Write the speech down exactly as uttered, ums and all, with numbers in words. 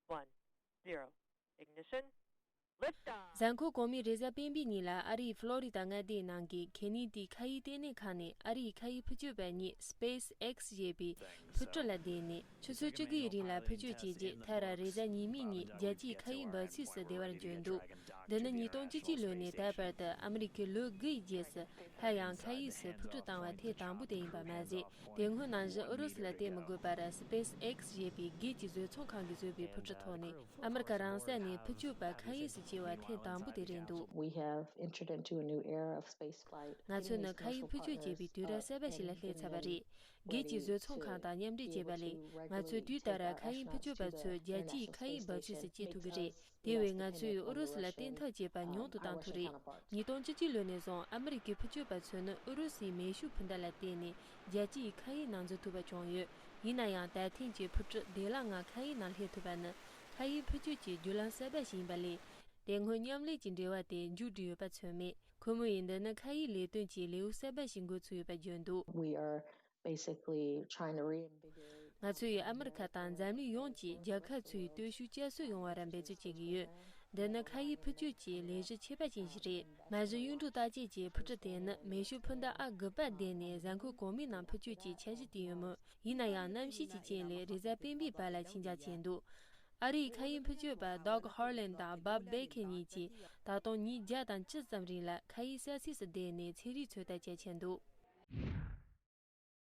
one, zero. Ignition. Liftoff. གཟའ་འཁོར་གོང་མའི་རེས་གཟའ་སྤེན་པའི་ཉིན་ལ་ཨ་རིའི་ཕློ་རི་ད་མངའ་སྡེའི་ནང་གི་ཁེ་ནེ་ཏི་མཁའ་དབྱིངས་ལྟེ་གནས་ཁང་ནས་ཨ་རིའི་མཁའ་དབྱིངས་འཕུར་སྐྱོད་པ་གཉིས་སི་པེ་སི་ཨེག་སི་ཞེས་པའི་འཕུར་གྲུ་ལ་བསྡད་ནས་ཆུ་ཚོད་བཅུ་དགུ་ཡི་རིང་ལ་འཕུར་སྐྱོད་བྱས་རྗེས། མཐར་རེས་གཟའ་ཉི་མའི་ཉིན་རྒྱལ་སྤྱིའི་མཁའ་དབྱིངས་འབབ་ཚིགས་སུ་བདེ་བར་འབྱོར་འདུག་འདི་ནི་ཉིས་སྟོང་བཅུ་གཅིག་ལོ་ནས་ད་བར་དུ་ཨ་མི་རི་ཀས་ལོ་དགུ་ཡི་རྗེས་སུ་སླར་ཡང་མཁའ་དབྱིངས་སུ་འཕུར་གྲུ་བཏང་བ་ཐེངས་དང་པོ་དེ་ཡིན་པ་མ་ཟད། དེ་སྔོན་ནང་བཞིན་ཨུ་རུ་སུ་ལ་བརྟེན་མི་དགོས་པར་སི་པེ་སི་ཨེག་སི་ཞེས་པའི་སྒེར་གྱི་བཟོ་ཚོང་ཁང་གིས་བཟོས་པའི་འཕུར་གྲུ་ཐོག་ནས་ཨ་མི་རི་ཀ་རང་སར་ནས་འཕུར་སྐྱོད་པ་མཁའ་དབྱིངས་སུ་སྐྱེལ་བ་ཐེངས་དང་པོ་དེ་རེད་འདུག We have entered into a new era of space flight. ང་ཚོ་ནི་མཁའ་དབྱིངས་འཕུར་སྐྱོད་ཅེས་པའི་དུས་རབས་གསར་པ་ཞིག་ལ་སླེབས་ཚར་བ་རེད། སྒེར་གྱི་བཟོ་ཚོང་ཁང་དང་མཉམ་འབྲེལ་བྱས་པ་ལས། ང་ཚོས་དུས་ལྟར་མཁའ་དབྱིངས་འཕུར་སྐྱོད་པ་ཚོ་རྒྱལ་སྤྱིའི་མཁའ་དབྱིངས་འབབ་ཚིགས་སུ་སྐྱེལ་ཐུབ་ཀྱི་རེད། དེ་བས་ང་ཚོས་ཨུ་རུ་སུ་ལ་བརྟེན་ཐབས་བྱེད་པ་ཉུང་དུ་བཏང་ཐུབ་རེད། ཉིས་སྟོང་བཅུ་གཅིག་ལོ་ནས་བཟུང་ཨ་མི་རི་ཀའི་འཕུར་སྐྱོད་པ་ཚོས་ནི་ཨུ་རུ་སུའི་མེ་ཤུགས་འཕུར་མདའ་ལ་བརྟེན་ནས་རྒྱལ་སྤྱིའི་མཁའ་དབྱིངས་ནང་འཛུལ་ཐུབ་པ་བྱུང་ཡོད། ཡིན་ན་ཡང་ད་ཐེངས་ཀྱི་འཕུར་གྲུ་བདེ་བླག་ངང་མཁའ་དབྱིངས་ནང་སླེབས་ཐུབ་པ་ནི་མཁའ་དབྱིངས་འཕུར་སྐྱོད་ཀྱི་བརྒྱུད་ལམ་གསར་པ་ཞིག་ཡིན་པ་ལས། དེ་སྔོན་མཉམ་ལས་ཀྱི་འབྲེལ་བ་དེ་མཇུག་བསྒྲིལ་ཡོད་པ་མཚོན་མེད། ཁོ་མོ་ཡིས་འདི་ནི་མཁའ་དབྱིངས་ལས་དོན་གྱི་ལེའུ་གསར་པ་ཞིག་འགོ་ཚུགས་ཡོད་པ་བརྗོད་འདུག We are basically trying to reinvigorate. ང་ཚོ་ཡིས་ཨ་མི་རི་ཁ་དང་འཛམ་གླིང་ཡོངས་ཀྱིས་རྒྱལ་ཁབ་ཚོའི་སྟོབས་ཤུགས་བསྐྱར་གསོ་ཡོང་བར་འབད་རྩོལ་བྱེད་ཀྱི་ཡོད། འདི་ནི་མཁའ་དབྱིངས་འཕུར་སྐྱོད་ཀྱི་ལས་གཞི་ཁྱད་པར་ཅན་ཞིག་རེད། མ་གཞི་གཡུང་དྲུང་རྟ་དཔྱད་ཀྱི་འཕུར་གྲུ་དེ་ནི་མེ་ཤུགས་འཕུར་མདའ་ཨ་དགུ་པ་བསྡད་ནས་གཟའ་འཁོར་གོང་མའི་ནང་འཕུར་སྐྱོད་ཀྱི་འཆར་གཞི་བཏིང་ཡོད་མོད། ཡིན་ན་ཡང་གནམ་གཤིས་ཀྱི་རྐྱེན་ལས་རེས་གཟའ་སྤེན་པའི་བར་ལ་ཕྱིན་འགྱངས་བྱས་འདུག་ཨ་རིའི་མཁའ་དབྱིངས་འཕུར་སྐྱོད་པ་Doug Harland དང་Bob Becker གཉིས་ཀྱིས་ད་དུང་ཉིན་བརྒྱ་དང་བཅུ་ཙམ་རིང་ལ་མཁའ་དབྱིངས་གསལ་ཚིགས་སུ་བསྡད་ནས་ཚན་རིག་ཚོད་ལྟ་བྱེད་ཀྱིན་འདུག